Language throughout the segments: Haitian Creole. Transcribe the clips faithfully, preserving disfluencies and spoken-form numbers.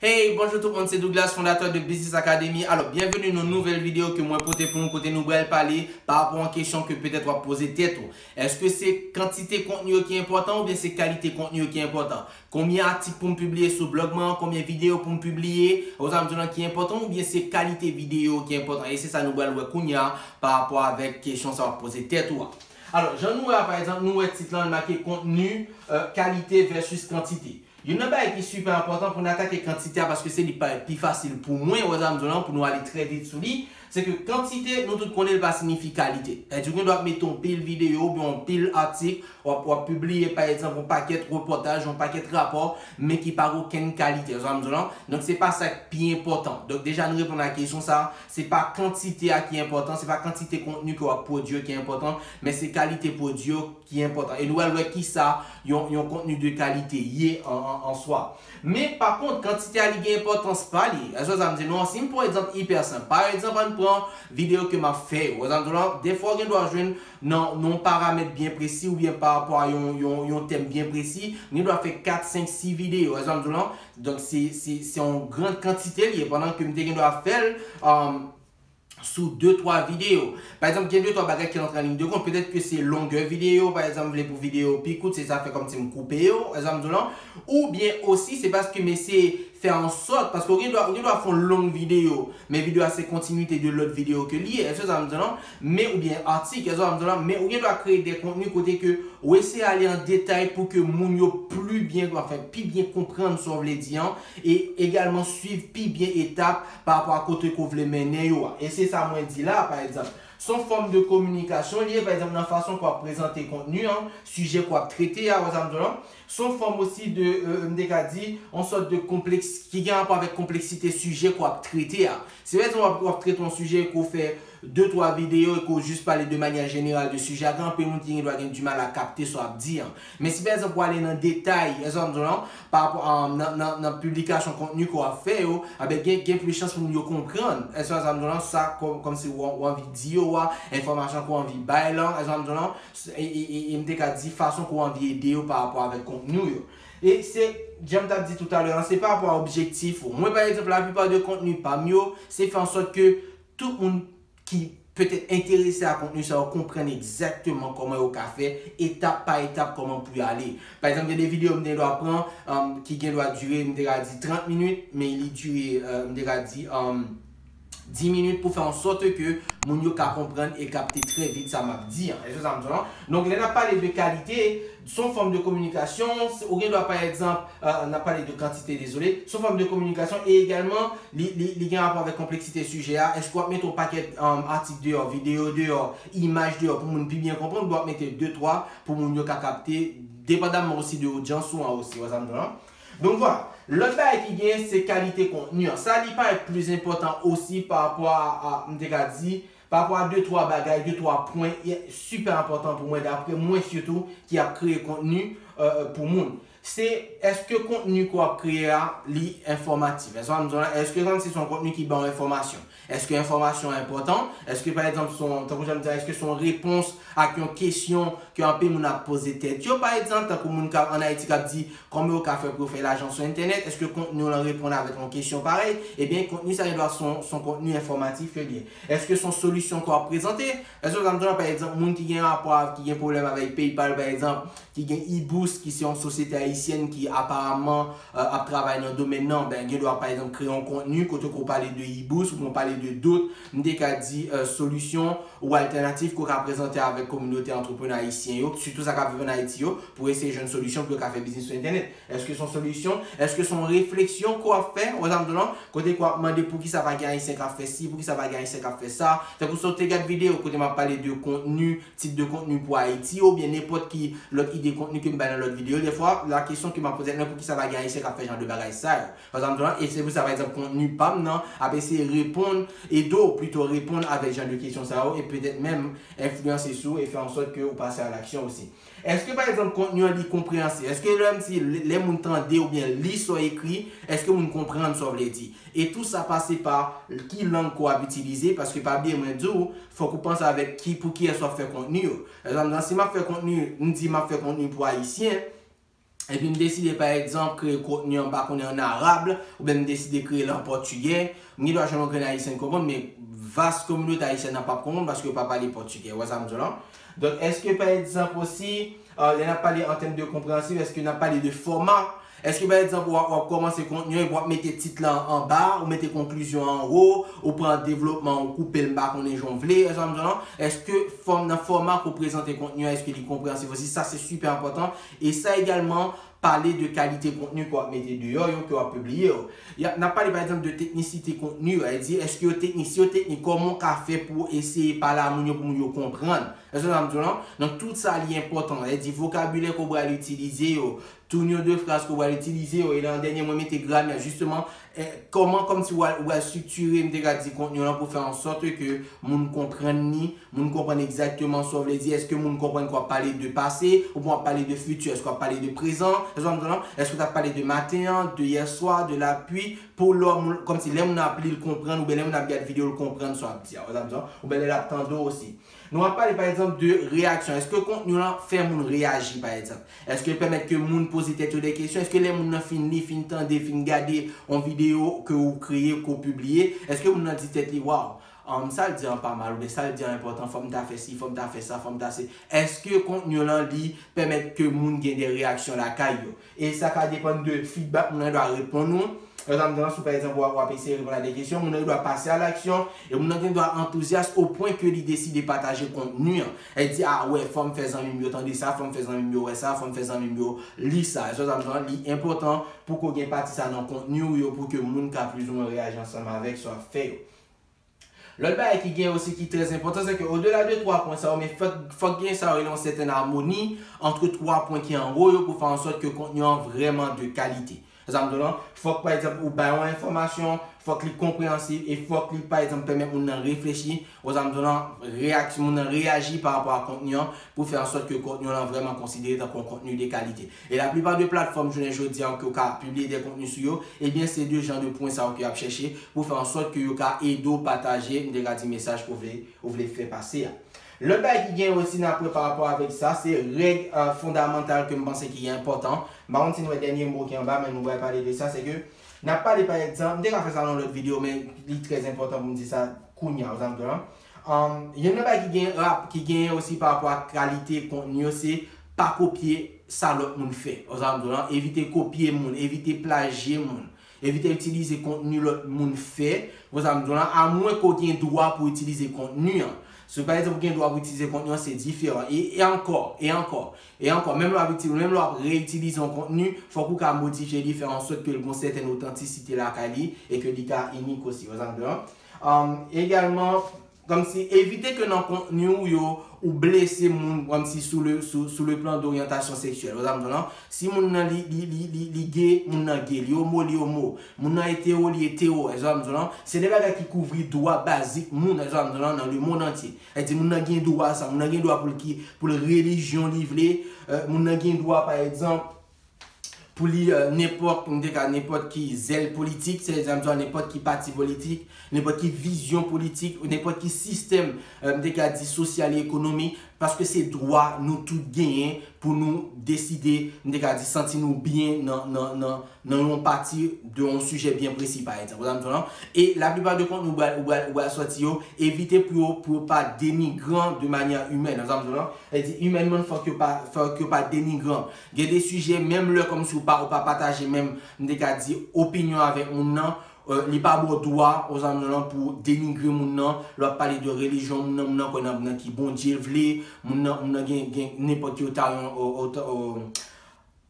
Hey, bonjou tout moun, se Douglas, fondatè de Business Academy. Alò, byenveni nan nouvèl videyo ke mwen pote pou nou, kote nou pral pale pa rapò a yon kesyon ke petèt w ap poze tèt ou. Èske se kantite kontni yo ki enpòtan oubyen se kalite kontni yo ki enpòtan? Konbyen atik pou m pibliye sou blòg mwen an, konbyen videyo pou m pibliye, ou sa m di w lan, ki enpòtan, oubyen se kalite videyo ki enpòtan? E se sa nou pral wè kounye a pa rapò avèk kesyon sa w ap poze tèt ou a. Alò, jan nou wè a, pa egzanp, nou wè tit lan, l make kontni, euh, kalite versus kantite. Youn nan bagay ki sipè enpòtan pou n atake kantite a, paske se li k parèt pi fasil pou mwen, ou wè sa m di w lan, pou nou ale trè vit sou li, se ke kantite, nou tout konnen l pa siyifi kalite. Sètadi, ou gen dwa ap mete yon pil videyo oubyen yon pil atik, w ap, w ap pibliye, pa egzanp, yon pakèt repòtaj, yon pakèt rapò, men ki pa gen okenn kalite, ou wè sa m di w lan. Donk, se pa sa k pi enpòtan. Donk, deja, nou reponn a kesyon sa a, se pa kantite a ki enpòtan, se pa kantite kontni ke w ap pwodui ki enpòtan, men se kalite pwodui yo ki enpòtan. E nou pral wè kisa yon, yon kontni de kalite ye an, an, an swa. Men, pa kont, kantite a li gen enpòtans pa li. Èske w wè sa m di nou an? Si m pran yon egzanp ipè senp. Pa egzanp, ann pran videyo ke m ap fè yo. Ou wè sa m di w lan? Defwa, w gen dwa jwenn nan, nan yon paramèt byen presi oubyen pa rapò a yon, yon, yon tèm byen presi, m gen dwa fè kat, senk, sis videyo. Ou wè sa m di w lan? Donk, se, se, se yon gran kantite li ye, pandan ke m te gen dwa fè l, um, sou de, twa videyo. Pa egzanp, gen de, twa bagay ki rantre an liy de kont. Petèt ke se longè videyo, pa egzanp, m vle pou videyo pi kout, se sa fè kòmsi m koupe yo, egzanp, m di w lan. Oubyen osi, se paske m eseye fè an sòt, paske ou gen dwa, ou gen dwa fè yon long videyo, men videyo a se kontinite de lòt videyo ke li ye, èske w wè sa m di w lan? Men, oubyen atik, èske w wè sa m di w lan? Men ou gen dwa kreye de kontni kote ke ou eseye ale an detay pou ke moun yo pli byen, anfen, pi byen konprann sa w vle di an, e egalman swiv pi byen etap pa rapò a kote ke w vle mennen yo a. E se sa mwen di la, pa egzanp. Se yon fòm de kominikasyon li ye, pa egzanp, nan fason ke w ap prezante kontni an, sijè ke w ap trete a, ou wè sa m di w lan. Se yon fòm osi de, euh, m te ka di, yon sòt de konpleks-, ki gen rapò avèk konpleksite sijè ke w ap trete a. Si pa egzanp, w ap, w ap trete yon sijè ke w fè de, twa videyo e ke w jis pale de manyè jeneral de sijè a, gen anpil moun ki gen dwa gen dimal a kapte sa w ap di an. Men si pa egzanp, w ale nan detay, èske w wè sa m di w lan, pa rapò a, nan, nan, nan piblikasyon kontni ke w ap fè yo, a ben, gen, gen plis chans pou moun yo konprann. Èske w wè sa m di w lan? Sa, kò-, kòmsi w, w anvi di yo a, enfòmasyon ke w anvi bay lan, èske w wè sa m di w lan? E, e, e, e m te ka di fason ke w anvi ede yo pa rapò avèk kontni w yo. E se, jan m t ap di toutalè an, se pa rapò a objektif ou. Mwen, pa egzanp, laplipa de kontni pa m yo, se fè an sòt ke tout moun ki petèt enterese a kontni sa yo konprann egzakteman kòman yo ka fè, etap pa etap, kòman pou y ale. Pa egzanp, gen de videyo m te dwa pran, um, ki gen dwa dire, m te ka di trant minit, men li dire, euh, m te ka di, um, dis minit pou fè an sòt ke moun yo ka konprann e kapte trè vit sa m ap di an. Èske w wè sa m di w lan? Donk, lè n ap pale de kalite, se yon fòm de kominikasyon, se, ou gen dwa, pa egzanp, euh, n ap pale de kantite, dezole, se yon fòm de kominikasyon e egalman, li, li, li gen rapò avèk konpleksite sijè a. Èske w ap mete yon pakèt, um, atik deyò, videyo deyò, imaj deyò pou moun pi byen konprann, oubyen w ap mete de, twa pou moun yo ka kapte, depandamman osi de odyans ou an osi, ou wè sa m di w lan? Donk, vwala. Lòt bagay ki gen, se kalite kontni an. Sa, li parèt plis enpòtan osi pa rapò a, a, m te ka di, pa rapò a de, twa bagay, de, twa pwen, e, sipè enpòtan pou mwen, daprè mwen sitou, ki ap kreye kontni, euh, euh, pou moun. Se, èske kontni ke w ap kreye a, li enfòmatif? Èske w wè sa m di w lan? Èske kòmsi se yon kontni ki ba w enfòmasyon? Èske enfòmasyon an enpòtan? Èske, pa egzanp, se yon, tankou jan m di a, èske se yon repons ak yon kesyon ke anpil moun ap poze tèt yo, pa egzanp, tankou moun k ap, ann Ayiti k ap di, kòman yo ka fè pou yo fè lajan sou entènèt? Èske kontni w lan reponn avèk yon kesyon parèy? Ebyen, kontni sa gen dwa se yon, se yon kontni enfòmatif ke li ye. Èske se yon solisyon ke w ap prezante? Èske w wè sa m di w lan? Pa egzanp, moun ki gen rapò a, ki gen pwoblèm avèk PayPal, pa egzanp, ki gen eBoost, ki se yon sosyete ayisyèn ki aparamman, euh, ap travay nan domèn nan, ben, gen dwa, pa egzanp, kreye yon kontni kote ke w pale de eBoost, oubyen w pale de dòt, m te ka di, euh, solisyon ou altènatif ke w ka prezante avèk kominote antreprenè ayisyen yo, sitou sa k ap viv ann Ayiti yo, pou eseye jwenn solisyon pou yo ka fè biznis sou entènèt. Èske se yon solisyon? Èske se yon refleksyon ke w ap fè? Ou wè sa m di w lan? Kote ke w ap mande poukisa pa gen Ayisyen k ap fè si, poukisa pa gen Ayisyen k ap fè sa. Tankou si w te gad videyo kote m ap pale de kontni, tip de kontni pou Ayiti, oubyen nenpòt ki lòt ide kontni ke m bay nan lòt videyo. Defwa, la kesyon ke m ap poze, men poukisa pa gen Ayisyen k ap fè jan de bagay sa yo? Ou wè sa m di w lan? E se pou sa, pa egzanp, kontni pa m nan ap eseye reponn, ede w plito reponn avèk jan de kesyon sa yo, e petèt menm enfliyanse sou ou e fè an sòt ke ou pase a laksyon osi. Èske, pa egzanp, kontni an li konpreyansib? Èske lè m di, lè, lè moun tande oubyen li sa w ekri, èske moun konprann sa w vle di? E tou sa pase pa ki lang ke w ap itilize, paske pa bliye mwen di w, fòk ou panse avèk ki, pou kiyès w ap fè kontni yo. Egzanp, si m ap fè kontni, m di m ap fè kontni pou Ayisyen, epi m deside, pa egzanp, kreye kontni an, m pa konnen, ann arab, oubyen m deside kreye l an pòtigè, m gen dwa jwenn yon grenn ayisyen k konprann, men vas kominote ayisyèn nan p ap konprann paske yo pa pale pòtigè. Ou wè sa m di w la? Donk, èske, pa egzanp, osi, euh, lè n ap pale an tèm de konpreyansiv, èske n ap pale de fòma? Èske, pa egzanp, w ap, w ap kòmanse kontni an epi w ap mete tit la anba, ou mete konklizyon an anwo, ou pran devlopman, ou koupe l, m pa konnen jan w vle, èske w sa m di w la? Èske fòm, nan fòma ke w prezante kontni an, èske li konpreyansiv osi? Sa, se sipè enpòtan. E sa egalman, pale de kalite kontni ke w ap mete deyò yo, ke w ap pibliye yo. Y ap, n ap pale, pa egzanp, de teknisite kontni yo. Sa vle di, èske yo teknik? Si yo teknik, kòman w ka fè pou w eseye pale a moun yo, pou moun yo konprann? Èske w sa m di w la? Donk, tout sa, li enpòtan. Sa vle di, vokabilè ke w pral itilize yo, tounyo de fraz ke w pral itilize yo, e nan dènye, mwen mete gramè, jisteman, eh, kòman, kòmsi w pral, w pral estriktire, m te ka di, kontni w lan pou fè an sòt ke moun konprann li, moun konprann egzakteman sa w vle di. Èske moun konprann ke w ap pale de pase, oubyen w ap pale de fiti? Èske w ap pale de prezan? Èske w sa m di w la? Èske w t ap pale de maten an, de yèswa, de lapli? Pou lè moun, kòmsi lè moun ap li, l konprann, oubyen lè moun ap gade videyo, l konprann sa w ap di a. Ou sa m di w la? Oubyen lè l ap tande w osi. Nou ap pale, pa egzanp, de reyaksyon. Èske kontni w lan fè moun reyaji, pa egzanp? Èske l pèmèt ke moun poze tèt yo de kesyon? Èske lè moun nan fin li, fin tande, fin gade yon videyo ke w kreye, ke w pibliye, èske moun nan di tèt li, "Waw, um, sa l di an pa mal," oubyen "Sa l di an enpòtan, fò m ta fè si, fò m ta fè sa, fò m ta se"? Èske kontni w lan, li pèmèt ke moun gen de reyaksyon lakay yo? E sa ka depann de feedback moun nan dwa reponn ou. Èske w sa m di w la? Si, pa egzanp, w ap, w ap eseye reponn a de kesyon, moun nan gen dwa pase a laksyon, e moun nan gen dwa antouzyas o pwen ke li deside pataje kontni an. E di, "A, wè, fò m fè zanmi m yo tande sa, fò m fè zanmi m yo wè sa, fò m fè zanmi m yo li sa." Èske w sa m di w la? Li enpòtan pou ke w gen pati sa nan kontni w yo, pou ke moun ka plizoumwen reyaji ansanm avèk sa w ap fè yo. Lòt bagay ki gen osi ki trè enpòtan, se ke odela de twa pwen sa yo, men fòk, fòk gen sa yo rele yon sètèn amoni antre twa pwen ki anwo yo pou fè an sòt ke kontni an vrèman de kalite. Sa m di w la, fòk, pa egzanp, ou bay yon enfòmasyon, fòk li konpreyansiv e fòk li, pa egzanp, pèmèt moun nan reflechi. Ou sa m di w la, reyaksyon, moun nan reyaji pa rapò a kontni an pou fè an sòt ke kontni an vrèman konsidere tankou yon kontni de kalite. E laplipa de platfòm jounen jodi a ke w ka pibliye de kontni sou yo, ebyen, se de jan de pwen sa yo ke y ap chèche pou fè an sòt ke yo ka ede w pataje, m te ka di, mesaj ke w vle, ou vle fè pase a. Lòt bagay ki gen osi nan pwen pa rapò avèk sa, se règ, euh, fondamantal ke m panse ki enpòtan. M pa konn si nou wè dènye mo ki anba, men nou pral pale de sa, se ke n ap pale, pa egzanp, m te ka fè sa nan lòt videyo, men li trè enpòtan pou m di sa kounye a, ou sa m di w la. Um, youn nan bagay ki gen rap, ki gen osi pa rapò a kalite kontni yo, se pa kopye sa lòt moun fè. Ou sa m di w la, evite kopye moun, evite plajye moun, evite itilize kontni lòt moun fè. Ou sa m di w la, amwen ke w gen dwa pou itilize kontni an. Si, pa egzanp, ou gen dwa pou itilize kontni an, se diferan. E, e ankò, e ankò, e ankò. Menm lè w ap itilize, menm lè w ap reyitilize yon kontni, fòk ou ka modifye li, fè an sòt ke l gen yon sètèn otantisite lakay li, e ke li ka inik osi. Ou sa m di w la? Um, egalman, kòmsi evite ke nan kontni w yo, ou blese moun, kòmsi sou le, sou, sou le plan d'orientation sexuelle. Ou sa m di w la? Si moun nan li, li, li, li, li gay, moun nan gay, li omo, li omo, moun nan etero, li etero, èske w sa m di w la? Se de bagay ki kouvri dwa bazik moun, èske w sa m di w la, nan lemonn antye. Sa vle di moun nan gen dwa sa, moun nan gen dwa pou l ki, pou l relijyon li vle, euh, moun nan gen dwa, pa egzanp, pou li, euh, nenpòt, m te ka, nenpòt ki zèl politik, se egzanp, nenpòt ki pati politik, nenpòt ki vizyon politik, nenpòt ki sistèm, euh, m te ka di sosyal e ekonomik, paske se dwa nou tout genyen pou nou deside, m te ka di, santi nou byen nan, nan, nan, nan yon pati de yon sijè byen presi, pa egzanp. Ou sa m di w la? E laplipa de kontni ou pral, ou pral, ou pral sòti yo, evite pou yo, pou yo pa denigran de manyè imèn. Ou sa m di w la? Sa vle di, imènman, fòk yo pa, fòk yo pa denigran. Gen de sijè, menm lè kòmsi w pa, ou pa pataje menm, m te ka di, opinyon avèk moun nan, euh, li pa ba w dwa, ou sa m di w la, pou denigre moun nan, lè w ap pale de relijyon moun nan, moun nan kwè nan, nan ki Bondye l vle, moun nan, moun nan gen, gen nenpòt ki ota-, o-, ota-, o-,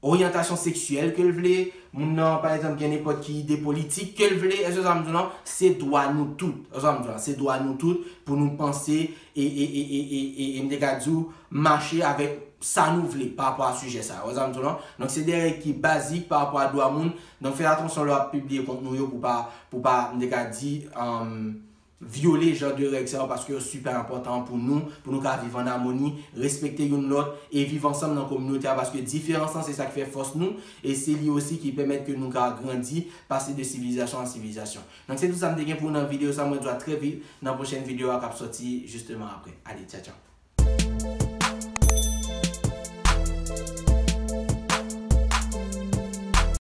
oryantasyon seksyèl ke l vle, moun nan, pa egzanp, gen nenpòt ki ide politik ke l vle, èske w sa m di w la? Se dwa nou tout, èske w sa m di w la? Se dwa nou tout pou nou panse e, e, e, e, e, e, e m te ka di w, mache avèk sa nou vle pa rapò a sijè sa a. Ou sa m di w la? Donk, se de règ ki bazik pa rapò a dwa moun. Donk, fè atansyon lè w ap pibliye kontni w yo pou pa, pou pa, m te ka di, um, vyole jan de règ sa yo, paske yo sipè enpòtan pou nou, pou nou ka viv an amoni, respekte youn lòt, e viv ansanm nan kominote a, paske diferans lan, se sa k fè fòs nou, e se li osi ki pèmèt ke nou ka grandi, pase de sivilizasyon an sivilizasyon. Donk, se tout sa m te gen pou w nan videyo sa, mwen di w a trè vit, nan pwochèn videyo a k ap sòti jisteman apre. Ale, tchaw, tchaw.